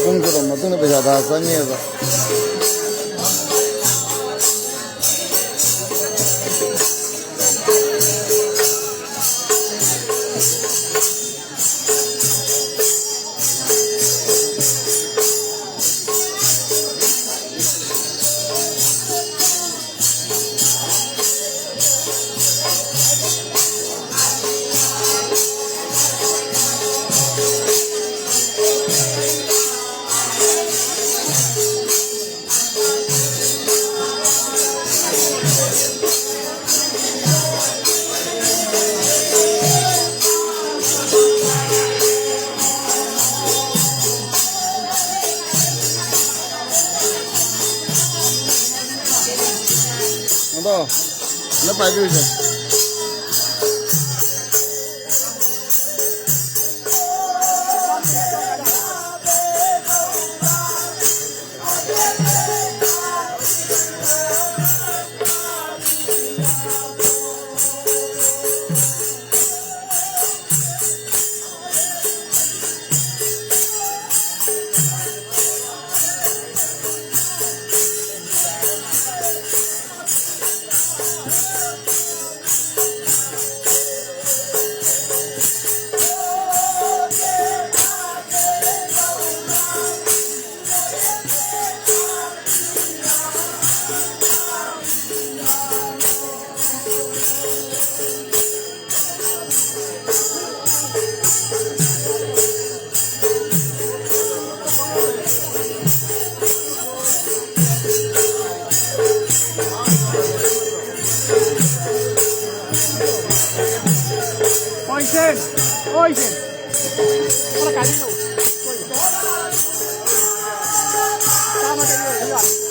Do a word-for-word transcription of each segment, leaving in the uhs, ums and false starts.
ꯄꯨꯡ ꯆꯨꯞꯄ ꯃꯇꯨꯡꯗ ꯄꯩꯁꯥ ꯊꯥ ꯆꯪꯉꯦꯕ꯫ ꯑꯗꯣ, ꯅꯪ ꯄꯥꯏꯕꯤꯔꯨꯁꯦ꯫ Oisen, oisen. Para caminho. Tama tayo, ayun.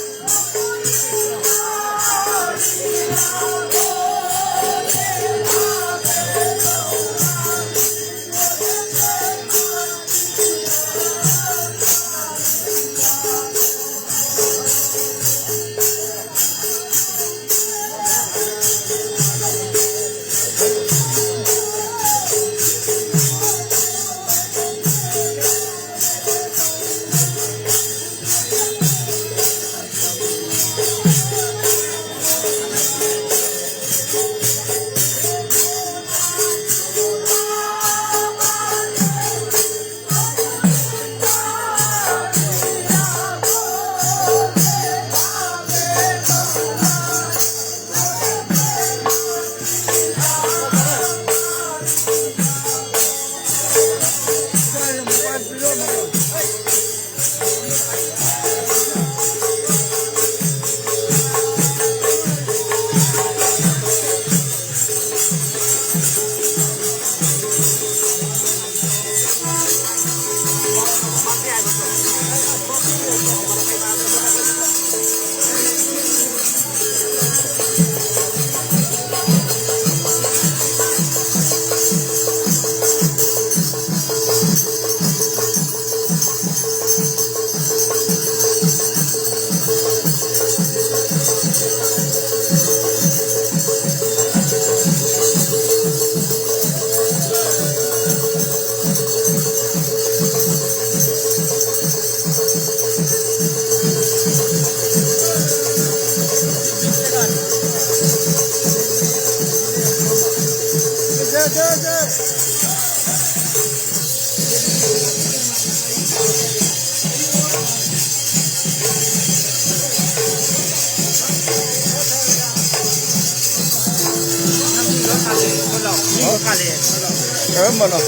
ꯀꯔꯝꯕꯅꯣ?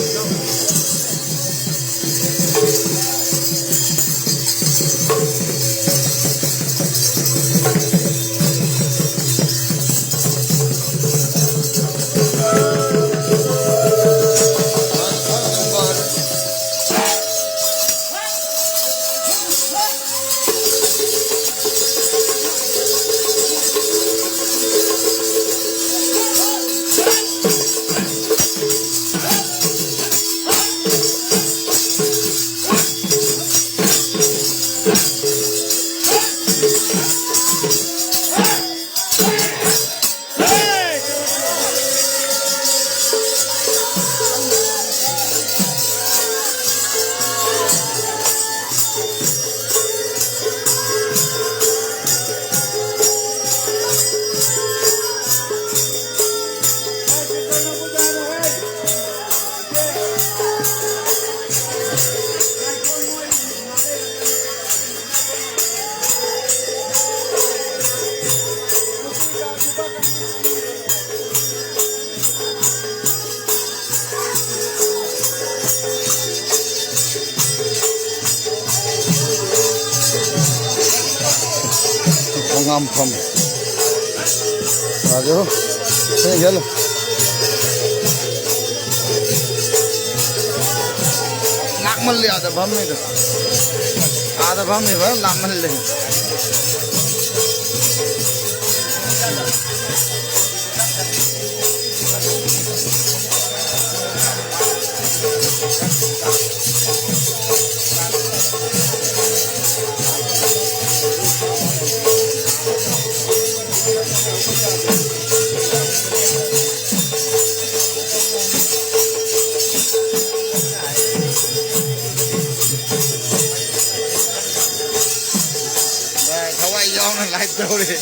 ꯈꯣꯡꯉꯥꯝꯐꯝ꯫ ꯔꯥꯖꯨ, ꯁꯦ ꯌꯦꯜꯂꯨ꯫ ꯂꯥꯛꯃꯜꯂꯦ ꯑꯥꯗ ꯐꯝꯃꯤꯗꯣ꯫ ꯑꯥꯗ ꯐꯝꯃꯤꯕ ꯂꯥꯛꯃꯜꯂꯦ꯫ ꯊꯋꯥꯏ ꯌꯥꯎꯅ ꯂꯥꯏꯚ ꯇꯧꯔꯤ꯫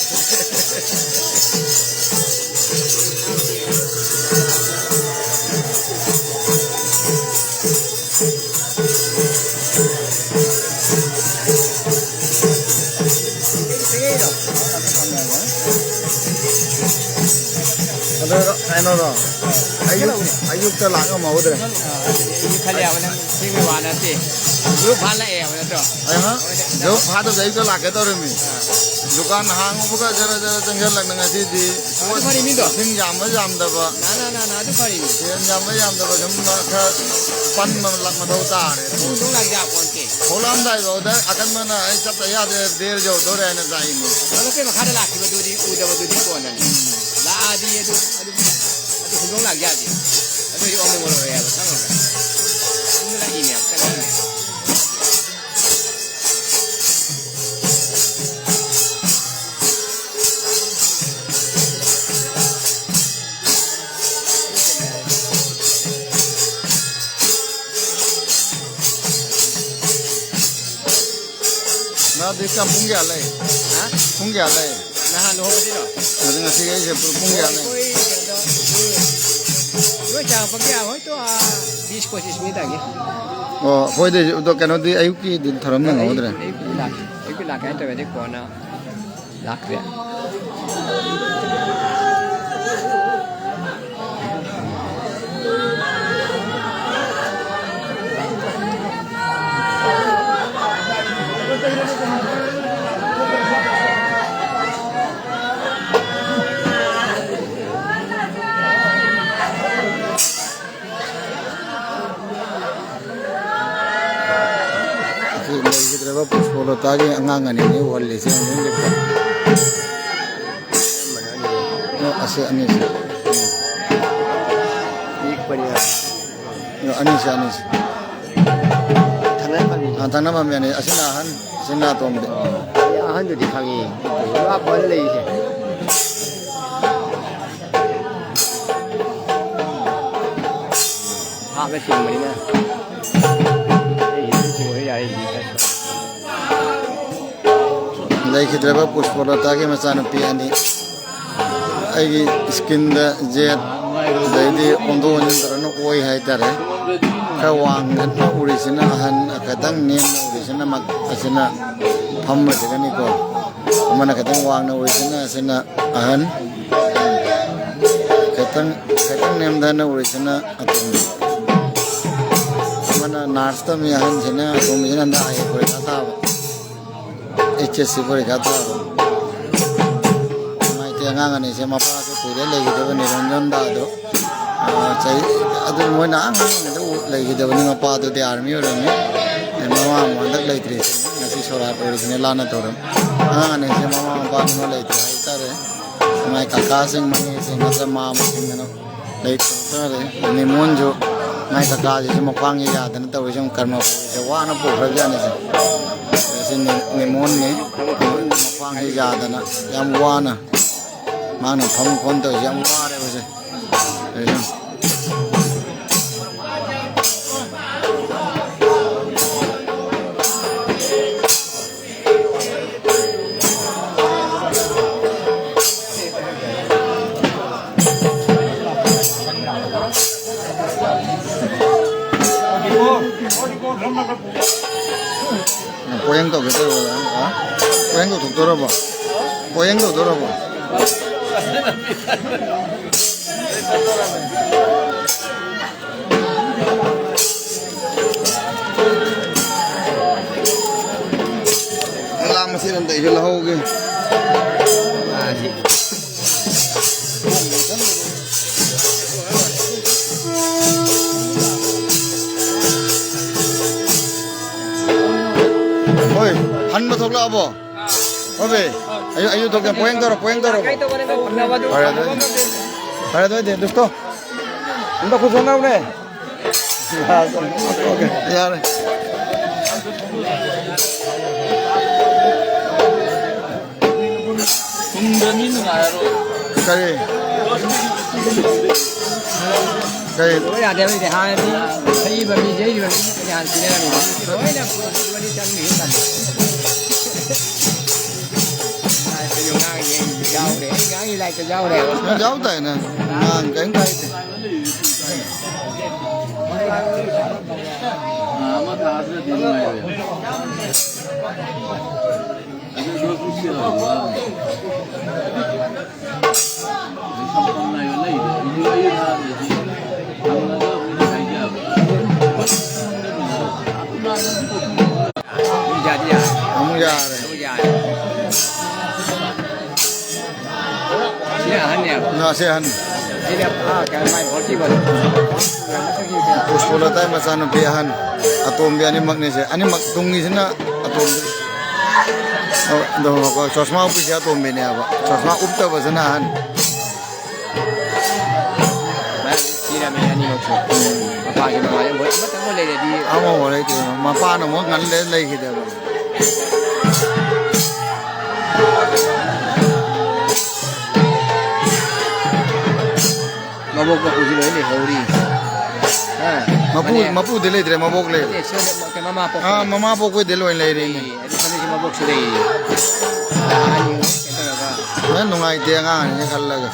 ꯑꯗꯣ ꯀꯩꯅꯣꯔꯣ? ꯑꯌꯨꯛ, ꯑꯌꯨꯛꯇ ꯂꯥꯛ ꯉꯝꯍꯧꯗ꯭ꯔꯦ꯫ ꯑꯥ, ꯑꯗꯨꯗꯤ ꯑꯩꯁꯨ ꯈꯜꯂꯦ ꯍꯥꯏꯕ, ꯅꯪ ꯊꯦꯡꯕꯩ ꯋꯥ ꯅꯠꯇꯦ꯫ ꯒ꯭ꯔꯨꯞ ꯐꯥꯜꯂꯛꯑꯦ ꯍꯥꯏꯕ ꯅꯠꯇ꯭ꯔꯣ? ꯑꯍ, ꯍꯣꯏꯅꯦ꯫ ꯒ꯭ꯔꯨꯞ ꯐꯥꯗꯕꯗ ꯑꯌꯨꯛꯇ ꯂꯥꯛꯀꯦ ꯇꯧꯔꯝꯃꯤ꯫ ꯑꯥ꯫ ꯗꯨꯀꯥꯟ ꯍꯥꯡꯉꯨꯕꯒ ꯖꯔ ꯖꯔ ꯆꯪꯁꯤꯜꯂꯛꯅ ꯉꯁꯤꯗꯤ ꯑꯗꯨ ꯐꯔꯦ, ꯃꯤꯗꯣ꯫ ꯃꯁꯤꯡ ꯌꯥꯝꯕ ꯌꯥꯝꯗꯕ꯫ ꯅꯥ, ꯅꯥ, ꯅꯥ, ꯅꯥ, ꯑꯗꯨ ꯐꯔꯤꯅꯤ꯫ ꯁꯦꯟ ꯌꯥꯝꯕ ꯌꯥꯝꯗꯕ ꯁꯨꯝ ꯈꯔ ꯄꯟꯕ ꯃꯊꯧ ꯇꯥꯔꯦ꯫ ꯊꯣꯡ ꯊꯣꯡ ꯂꯥꯛ ꯌꯥꯄꯣꯟꯇꯦ꯫ ꯊꯣꯛꯂꯛꯑꯝꯗꯥꯏꯐꯥꯎꯗ ꯑꯀꯟꯕꯅ ꯑꯩ ꯆꯠꯇ ꯌꯥꯗ꯭ꯔꯦ, ꯕꯦꯜ ꯌꯧꯗꯣꯔꯦ ꯍꯥꯏꯅ ꯂꯥꯛꯏꯅꯤ꯫ ꯍꯧꯒꯠꯄꯩ ꯃꯈꯥꯗ ꯂꯥꯛꯈꯤꯕꯗꯨꯗꯤ ꯎꯗꯕꯗꯨꯗꯤ ꯀꯣꯟꯅꯅꯤ꯫ ꯂꯥꯛꯑꯗꯤ ꯑꯗꯨ, ꯑꯗꯨ, ꯑꯗꯨ ꯍꯧꯗꯣꯡ ꯂꯥꯛ ꯌꯥꯗꯦ꯫ ꯑꯗꯨꯗꯤ ꯑꯣꯟꯕ ꯑꯣꯏꯔꯣꯏ ꯍꯥꯏꯕ ꯈꯪꯉꯒ꯫ ꯑꯗꯨꯅ ꯂꯥꯛꯏꯅꯦꯕ, ꯆꯪꯉꯛꯏꯅꯦ꯫ ꯅꯪ ꯑꯗꯨꯗꯤ ꯀꯌꯥꯝ, ꯄꯨꯡ ꯀꯌꯥ ꯂꯩ? ꯍꯥ? ꯄꯨꯡ ꯀꯌꯥ ꯂꯩ? ꯅꯍꯥꯟ ꯂꯨꯍꯣꯡꯕꯗꯨꯔꯣ? ꯑꯗꯨ ꯉꯁꯤꯒꯤ ꯑꯩꯁꯦ ꯄꯨꯡ ꯀꯌꯥ ꯂꯩ? ꯑꯩꯈꯣꯏ ꯀꯩꯅꯣ, ꯂꯣꯏ ꯆꯪꯉꯛꯄꯒꯤ ꯍꯣꯏ ꯇꯣ, ꯑꯥ, ꯕꯤꯁ ꯄꯣꯆꯤꯁ ꯃꯤ ꯇꯥꯒꯦ꯫ ꯑꯣ, ꯑꯩꯈꯣꯏꯗꯤ ꯑꯗꯣ ꯀꯩꯅꯣꯗꯤ ꯑꯌꯨꯛꯀꯤꯗꯤ ꯊꯧꯔꯝ ꯅꯪꯍꯧꯗ꯭ꯔꯦ꯫ ꯑꯌꯨꯛꯀꯤ ꯂꯥꯛꯀꯦ, ꯑꯌꯨꯛꯀꯤ ꯂꯥꯛꯀꯦ ꯍꯥꯏꯅ ꯇꯧꯔꯗꯤ ꯀꯣꯟꯅ ꯂꯥꯛꯇ꯭ꯔꯦ꯫ ꯑꯁꯤ ꯂꯩꯈꯤꯗ꯭ꯔꯕ ꯄꯨꯁꯄꯂꯇꯥꯒꯤ ꯑꯉꯥꯡ ꯑꯅꯤꯅꯤ ꯎꯍꯜꯂꯤꯁꯦ ꯍꯧꯖꯤꯛ ꯍꯧꯖꯤꯛꯇ꯫ ꯑꯁꯤ ꯑꯅꯤꯁꯤ꯫ ꯄꯤꯛꯄꯅꯤꯅ꯫ ꯑꯅꯤꯁꯤ, ꯑꯅꯤꯁꯤ꯫ ꯊꯪꯅ ꯐꯝꯃꯤ꯫ ꯑꯥ, ꯊꯪꯅ ꯐꯝꯃꯤ ꯑꯅꯤ꯫ ꯑꯁꯤꯅ ꯑꯍꯟ, ꯑꯁꯤꯅ ꯑꯇꯣꯝꯕꯤ꯫ ꯑꯣ, ꯑꯩ ꯑꯍꯟꯗꯨꯗꯤ ꯈꯪꯉꯤ꯫ ꯂꯥꯞꯄ ꯑꯍꯟ ꯂꯩꯔꯤꯁꯦ꯫ ꯍꯥꯞꯅ ꯆꯤꯡꯕꯅꯤꯅ꯫ ꯑꯩꯒꯤꯗꯤ ꯆꯤꯡꯕ ꯌꯥꯔꯦ, ꯌꯦꯡꯉꯁꯤ꯫ ꯂꯩꯈꯤꯗ꯭ꯔꯕ ꯄꯨꯁꯄꯂꯇꯥꯒꯤ ꯃꯆꯥꯅꯨꯄꯤ ꯑꯅꯤ꯫ ꯑꯩꯒꯤ ꯏꯁꯀꯤꯟꯗ ꯖꯦꯠ, ꯑꯗꯩꯗꯤ ꯑꯣꯟꯊꯣꯛ ꯑꯣꯟꯁꯤꯟ ꯇꯧꯔꯒ ꯑꯣꯏ ꯍꯥꯏꯇꯥꯔꯦ꯫ ꯈꯔ ꯋꯥꯡꯅ ꯎꯔꯤꯁꯤꯅ ꯑꯍꯟ, ꯈꯤꯇꯪ ꯅꯦꯝꯅ ꯎꯔꯤꯁꯤꯅ ꯃ-, ꯑꯁꯤꯅ ꯐꯝꯕꯁꯤꯒꯅꯤꯀꯣ꯫ ꯑꯃꯅ ꯈꯤꯇꯪ ꯋꯥꯡꯅ ꯎꯔꯤꯁꯤꯅ, ꯑꯁꯤꯅ ꯑꯍꯟ, ꯈꯤꯇꯪ, ꯈꯤꯇꯪ ꯅꯦꯝꯊꯅ ꯎꯔꯤꯁꯤꯅ ꯑꯇꯣꯝꯕꯤ꯫ ꯑꯃꯅ ꯅꯔꯁ ꯇꯝꯃꯤ, ꯑꯍꯟꯁꯤꯅ, ꯑꯇꯣꯝꯕꯤꯁꯤꯅ ꯍꯟꯗꯛ ꯑꯥꯏ ꯑꯦ ꯄꯔꯤꯈꯥ ꯊꯥꯕ, ꯑꯩꯆ ꯑꯦꯁ ꯁꯤ ꯄꯔꯤꯈꯥ ꯊꯥꯕ꯫ ꯅꯨꯡꯉꯥꯏꯇꯦ, ꯑꯉꯥꯡ ꯑꯅꯤꯁꯦ ꯃꯄꯥꯁꯦ ꯀꯨꯏꯔꯦ ꯂꯩꯈꯤꯗꯕ, ꯅꯤꯔꯟꯖꯟꯗ ꯑꯗꯣ꯫ ꯑꯥ, ꯆꯍꯤ ꯑꯗꯨ ꯃꯣꯏꯅ ꯑꯉꯥꯡ ꯑꯣꯏꯔꯤꯉꯩꯗ ꯎ-, ꯂꯩꯈꯤꯗꯕꯅꯤ꯫ ꯃꯄꯥꯗꯨꯗꯤ ꯑꯥꯔꯃꯤ ꯑꯣꯏꯔꯝꯃꯤ꯫ ꯑꯗꯩ ꯃꯃꯥ ꯑꯃꯨꯛ ꯍꯟꯗꯛ ꯂꯩꯇ꯭ꯔꯤ꯫ ꯉꯁꯤ ꯁꯣꯔꯥꯠ ꯑꯣꯏꯔꯤꯁꯤꯅꯦ ꯂꯥꯟꯅ ꯇꯧꯔꯝꯃꯤ꯫ ꯑꯉꯥꯡ ꯑꯅꯤꯁꯦ ꯃꯃꯥ ꯃꯄꯥꯗꯨꯅ ꯂꯩꯇ꯭ꯔꯦ ꯍꯥꯏꯇꯥꯔꯦ꯫ ꯃꯥꯏ ꯀꯀꯥꯁꯤꯡ, ꯃꯅꯦꯁꯤꯡ ꯅꯠꯇ꯭ꯔ ꯃꯥꯃꯁꯤꯡꯗꯨꯅ ꯂꯩꯇ꯭ꯔꯦ ꯍꯥꯏꯇꯥꯔꯦ꯫ ꯅꯤꯃꯣꯟꯁꯨ ꯃꯥꯏ ꯀꯀꯥꯁꯤꯁꯨ ꯃꯈ꯭ꯋꯥꯡꯁꯦ ꯌꯥꯗꯅ ꯇꯧꯔꯤꯁꯦ, ꯑꯃꯨꯛ ꯀꯔꯃ ꯄꯨꯔꯤꯁꯦ ꯋꯥꯅ ꯄꯨꯈ꯭ꯔꯕꯖꯥꯠꯅꯤꯁꯦ꯫ ꯁꯤ ꯅꯤ-, ꯅꯤꯃꯣꯟꯅꯤ꯫ ꯃꯈ꯭ꯋꯥꯡꯁꯦ ꯌꯥꯗꯅ ꯌꯥꯝ ꯋꯥꯅ ꯃꯥꯅ ꯐꯝ ꯈꯣꯟ ꯇꯧꯔꯤꯁꯦ ꯌꯥꯝ ꯋꯥꯔꯦꯕꯁꯦ꯫ ꯄꯣꯌꯦꯡ ꯇꯧꯒꯦ ꯇꯧꯔꯕ? ꯍꯥ? ꯄꯣꯌꯦꯡ ꯇꯧꯊꯣꯛꯇꯣꯔꯕꯣ? ꯄꯣꯌꯦꯡ ꯇꯧꯗꯣꯔꯕꯣ? ꯂꯥ ꯃꯆꯦꯠ ꯑꯝꯇ ꯑꯩꯁꯨ ꯂꯧꯍꯧꯒꯦ꯫ ꯍꯣꯏ, ꯍꯟꯕ ꯊꯣꯛꯂꯛꯑꯕꯣ? ꯍꯣꯏ ꯕꯦ, ꯑꯩꯁꯨ, ꯑꯩꯁꯨ ꯊꯣꯛꯀꯦ꯫ ꯄꯣꯌꯦꯡ ꯇꯧꯔꯣ, ꯄꯣꯌꯦꯡ ꯇꯧꯔꯣ꯫ ꯐꯔꯦ ꯑꯗꯨꯗꯤ꯫ ꯐꯔꯦ ꯑꯗꯨꯗꯤ, ꯗꯨꯁꯇꯣ꯫ ꯑꯝꯇ ꯈꯨꯠ ꯁꯝꯅꯧꯅꯦ꯫ ꯌꯥꯔꯦ꯫ ꯀꯔꯤ? ꯀꯔꯤ? ꯂꯣꯏ ꯌꯥꯗꯦ, ꯍꯧꯖꯤꯛꯇꯤ ꯍꯥꯟꯅꯗꯤ ꯊꯛꯏꯕ ꯃꯤ, ꯌꯩꯔꯤꯕ ꯃꯤ ꯌꯥꯝ ꯁꯤꯟꯅꯔꯝꯃꯤꯕ꯫ ꯂꯣꯏꯅ ꯄꯨꯔꯛꯄꯗꯤ ꯆꯪꯗꯦ, ꯇꯜꯂꯦ꯫ ꯂꯥꯏꯔꯤꯛꯇꯁꯨ ꯉꯥꯡꯉꯤ, ꯑꯩ ꯌꯥꯎꯔꯦ꯫ ꯑꯩ ꯉꯥꯡꯉꯤ ꯂꯥꯏꯔꯤꯛꯇ ꯌꯥꯎꯔꯦ꯫ ꯅꯪ ꯌꯥꯎꯗꯥꯏꯅꯦ? ꯉꯥꯡ ꯀꯔꯤꯝ ꯀꯥꯏꯗꯦ꯫ ꯑꯃ ꯊꯥꯗ꯭ꯔꯗꯤ ꯅꯨꯡꯉꯥꯏꯔꯣꯏ꯫ ꯑꯃꯨꯛ ꯌꯥꯔꯦ꯫ ꯁꯤꯅ ꯑꯍꯟꯅꯦꯕ꯫ ꯉꯥꯁꯦ ꯑꯍꯟ꯫ ꯁꯤꯅ, ꯑꯥ, ꯀꯩꯅꯣ, ꯃꯥꯏ ꯚꯣꯔꯇꯤ ꯕꯟ꯫ ꯄꯨꯁꯄꯂꯇꯥꯒꯤ ꯃꯆꯥꯅꯨꯄꯤ ꯑꯍꯟ꯫ ꯑꯇꯣꯝꯕꯤ ꯑꯅꯤꯃꯛꯅꯤꯁꯦ꯫ ꯑꯅꯤꯃꯛ ꯇꯨꯡꯒꯤꯁꯤꯅ ꯑꯇꯣꯝꯕꯤ꯫ ꯑꯗꯣ ꯆꯣꯁꯃꯥ ꯎꯞꯄꯤꯁꯦ ꯑꯇꯣꯝꯕꯤꯅꯦꯕ꯫ ꯆꯣꯁꯃꯥ ꯎꯞꯇꯕꯁꯤꯅ ꯑꯍꯟ꯫ ꯃꯥꯏ ꯁꯤꯔꯝꯃꯦ ꯑꯅꯤꯃꯛꯁꯨ꯫ ꯃꯄꯥꯁꯨ ꯃꯃꯥꯁꯨ ꯃꯣꯏ ꯑꯃꯇꯪ ꯂꯩꯔꯗꯤ꯫ ꯑꯃꯐꯥꯎ ꯂꯩꯇꯦ꯫ ꯃꯄꯥꯅ ꯑꯃꯨꯛ ꯉꯟ ꯂꯩ ꯂꯩꯈꯤꯗꯕ꯫ ꯃꯕꯣꯛ ꯃꯄꯨꯁꯨ ꯂꯣꯏ ꯂꯩꯍꯧꯔꯤ꯫ ꯍꯥ? ꯃꯄꯨ, ꯃꯅꯦ꯫ ꯃꯄꯨꯗꯤ ꯂꯩꯇ꯭ꯔꯦ, ꯃꯕꯣꯛ ꯂꯩꯔꯦ꯫ ꯅꯠꯇꯦ, ꯁꯤꯗ ꯃ-, ꯃꯃꯥ ꯄꯣꯛꯄ꯫ ꯑꯥ, ꯃꯃꯥ ꯄꯣꯛꯄꯩꯗꯤ ꯂꯣꯏ ꯂꯩꯔꯦꯅꯦ꯫ ꯂꯩꯌꯦ꯫ ꯑꯗꯨ ꯁꯣꯝꯗꯁꯨ ꯃꯕꯣꯛꯁꯨ ꯂꯩꯌꯦ꯫ ꯑꯍꯟ ꯀꯩꯅꯣ ꯇꯧꯔꯒ꯫ ꯂꯣꯏ ꯅꯨꯡꯉꯥꯏꯇꯦ ꯑꯉꯥꯡ ꯑꯅꯤꯁꯦ ꯈꯜꯂꯒ꯫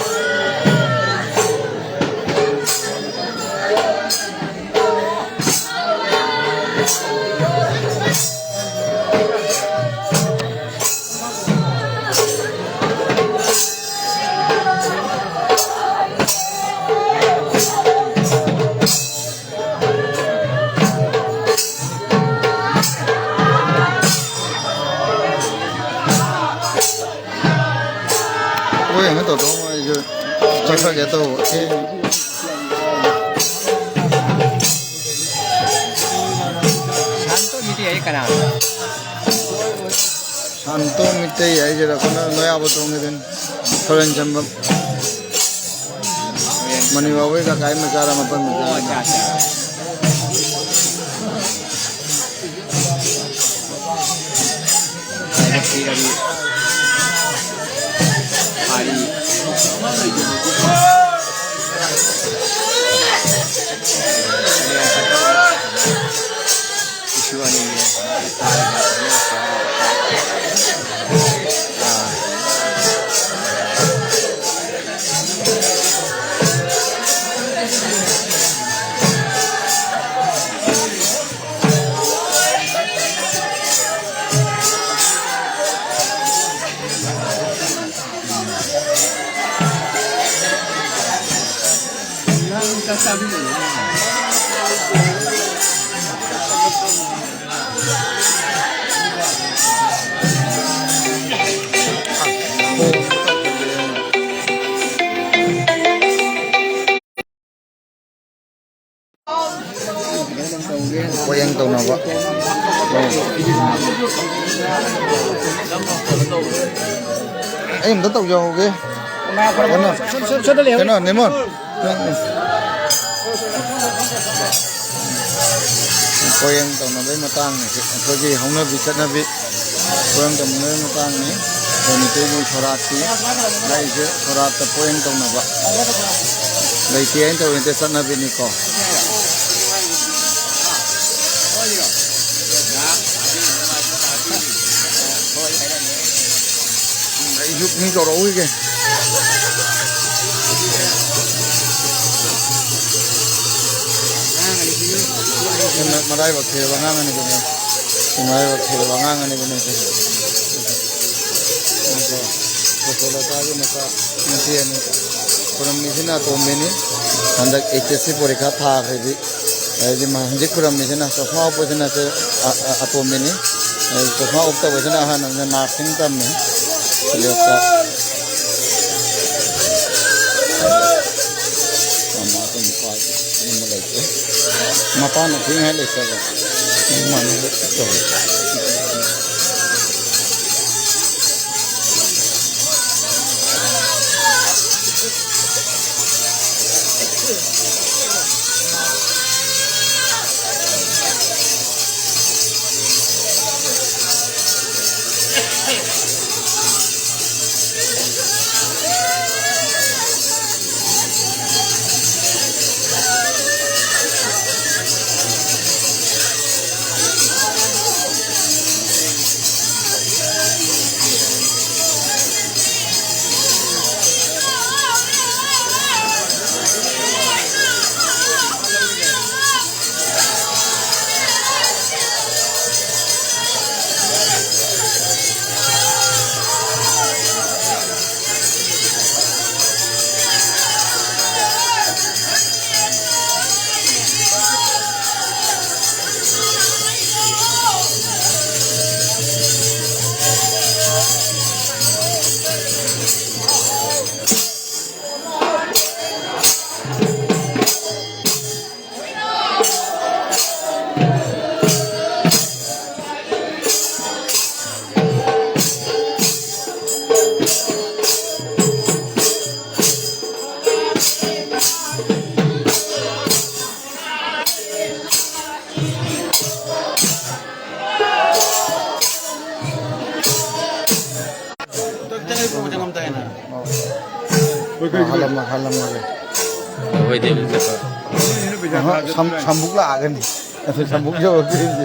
ꯍꯣꯏ, ꯀꯩꯅꯣ ꯇꯧꯊꯣꯛꯑꯝꯃꯣ, ꯑꯩꯁꯨ ꯆꯠꯈ꯭ꯔꯒꯦ ꯇꯧꯕ꯫ ꯑꯦ꯫ ꯁꯥꯟꯇꯣ ꯃꯤꯇꯩ ꯍꯥꯏ ꯀꯅꯥꯅꯣ? ꯁꯥꯟꯇꯣ ꯃꯤꯇꯩ ꯍꯥꯏꯁꯤꯔ, ꯑꯩꯈꯣꯏꯅ ꯂꯣꯌꯥꯕ ꯇꯣꯡꯒꯤꯗꯨꯅꯤ꯫ ꯊꯧꯔꯦꯟ ꯆꯝꯕꯝ꯫ ꯃꯅꯤ ꯕꯥꯕꯨꯒꯤ ꯀꯀꯥꯒꯤ ꯃꯆꯥꯔ ꯃꯄꯥꯒꯤ ꯑꯣ, ꯃꯆꯥꯔ꯫ ꯑꯠꯆꯥ, ꯑꯠꯆꯥ꯫ ꯂꯥꯏꯕꯛ ꯊꯤꯔꯕꯤ꯫ ꯐꯥꯔꯤ꯫ ꯏꯁꯨ ꯑꯅꯤꯅꯦ꯫ ꯑꯥ꯫ ꯄꯣꯌꯦꯡ ꯇꯧꯅꯕ꯫ ꯑꯩ ꯑꯝꯇ ꯇꯧꯖꯍꯧꯒꯦ꯫ ꯀꯩꯅꯣ, ꯀꯩꯅꯣ, ꯅꯦꯃꯣꯟ꯫ ꯄꯣꯌꯦꯡ ꯇꯧꯅꯕꯒꯤ ꯃꯇꯥꯡ ꯑꯁꯤ ꯑꯩꯈꯣꯏꯒꯤ ꯍꯧꯅꯕꯤ ꯆꯠꯅꯕꯤ ꯄꯣꯌꯦꯡ ꯇꯧꯅꯕꯒꯤ ꯃꯇꯥꯡꯅꯤ꯫ ꯑꯩꯈꯣꯏ ꯃꯤꯇꯩꯒꯤ ꯁꯣꯔꯥꯠꯀꯤ ꯂꯥꯏꯁꯦ ꯁꯣꯔꯥꯠꯇ ꯄꯣꯌꯦꯡ ꯇꯧꯅꯕ ꯂꯩꯇꯦ ꯍꯥꯏꯅ ꯇꯧꯔꯤꯗ ꯆꯠꯅꯕꯤꯅꯤꯀꯣ꯫ ꯑꯩꯁꯨ ꯃꯤ ꯀꯧꯔꯛꯎꯒꯦ꯫ ꯃꯔꯥꯏꯕꯛ ꯊꯤꯔꯕ ꯑꯉꯥꯡ ꯑꯅꯤꯗꯨꯅꯦ꯫ ꯃꯔꯥꯏꯕꯛ ꯊꯤꯔꯕ ꯑꯉꯥꯡ ꯑꯅꯤꯗꯨꯅꯦ꯫ ꯁꯣꯁꯤꯌꯣꯂꯣꯖꯥꯒꯤ ꯃꯆꯥ ꯅꯨꯄꯤ ꯑꯅꯤ꯫ ꯈꯨꯔꯝꯃꯤꯁꯤꯅ ꯑꯇꯣꯝꯕꯤꯅꯤ꯫ ꯍꯟꯗꯛ ꯑꯩꯆ ꯑꯦꯁ ꯁꯤ ꯄꯣꯔꯤꯈꯥ ꯊꯥꯈ꯭ꯔꯤꯕꯤ꯫ ꯑꯗꯩꯗꯤ ꯃꯥ ꯍꯧꯖꯤꯛ ꯈꯨꯔꯝꯃꯤꯁꯤꯅ ꯆꯣꯁꯃꯥ ꯎꯞꯄꯁꯤꯅꯁꯨ ꯑ-, ꯑ-, ꯑꯇꯣꯝꯕꯤꯅꯤ꯫ ꯑꯗꯩ ꯆꯣꯁꯃꯥ ꯎꯞꯇꯕꯁꯤꯅ ꯑꯍꯟ ꯑꯃꯅ ꯅꯔꯁꯤꯡ ꯇꯝꯃꯤ꯫ ꯁꯤꯂꯦꯠꯇ꯫ ꯃꯃꯥ ꯅꯨꯄꯥ ꯑꯗꯨꯝꯕ ꯂꯩꯇꯦ꯫ ꯃꯄꯥꯅ ꯊꯤꯉꯥꯏ ꯂꯩꯇꯕ꯫ ꯃꯃꯥꯅ ꯇꯧꯋꯦ꯫ ꯍꯜꯂꯝꯃ-, ꯍꯜꯂꯝꯃꯒꯦ꯫ ꯑꯩꯈꯣꯏꯗꯤ ꯑꯃꯨꯛ ꯆꯠꯄ꯫ ꯑꯍ, ꯁꯝ-, ꯁꯝꯕꯨꯛ ꯂꯥꯛꯑꯒꯅꯤ꯫ ꯑꯗꯨ ꯁꯝꯕꯨꯛ ꯌꯧꯔꯛꯇ꯭ꯔꯤꯁꯦ꯫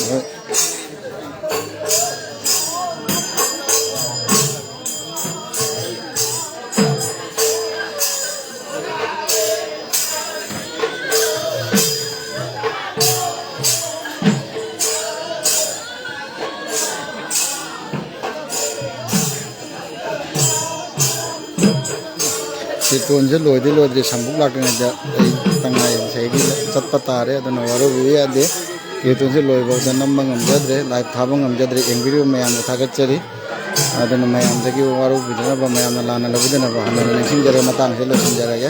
ꯍꯣꯏ꯫ ꯀꯤꯔꯇꯣꯟꯁꯦ ꯂꯣꯏꯗꯤ ꯂꯣꯏꯗ꯭ꯔꯤ, ꯁꯝꯕꯨꯛ ꯂꯥꯛꯇ꯭ꯔꯤꯉꯩꯗ ꯑꯩ ꯇꯉꯥꯏ ꯉꯁꯥꯏꯒꯤ ꯆꯠꯄ ꯇꯥꯔꯦ꯫ ꯑꯗꯨꯅ ꯋꯥꯔꯧꯕꯤꯕ ꯌꯥꯗꯦ꯫ ꯀꯤꯔꯇꯣꯟꯁꯦ ꯂꯣꯏꯐꯥꯎꯗ ꯅꯝꯕ ꯉꯝꯖꯗ꯭ꯔꯦ, ꯂꯥꯏꯚ ꯊꯥꯕ ꯉꯝꯖꯗ꯭ꯔꯦ꯫ ꯌꯦꯡꯕꯤꯔꯤꯕ ꯃꯌꯥꯝꯗ ꯊꯥꯒꯠꯆꯔꯤ꯫ ꯑꯗꯨꯅ ꯃꯌꯥꯝꯗꯒꯤ ꯋꯥꯔꯧꯕꯤꯗꯅꯕ, ꯃꯌꯥꯝꯅ ꯂꯥꯟꯅ ꯂꯧꯕꯤꯗꯅꯕ ꯍꯟꯅ ꯍꯟꯅ ꯅꯤꯡꯁꯤꯡꯖꯔꯦ꯫ ꯃꯇꯥꯡꯁꯤꯗ ꯂꯣꯏꯁꯤꯟꯖꯔꯒꯦ꯫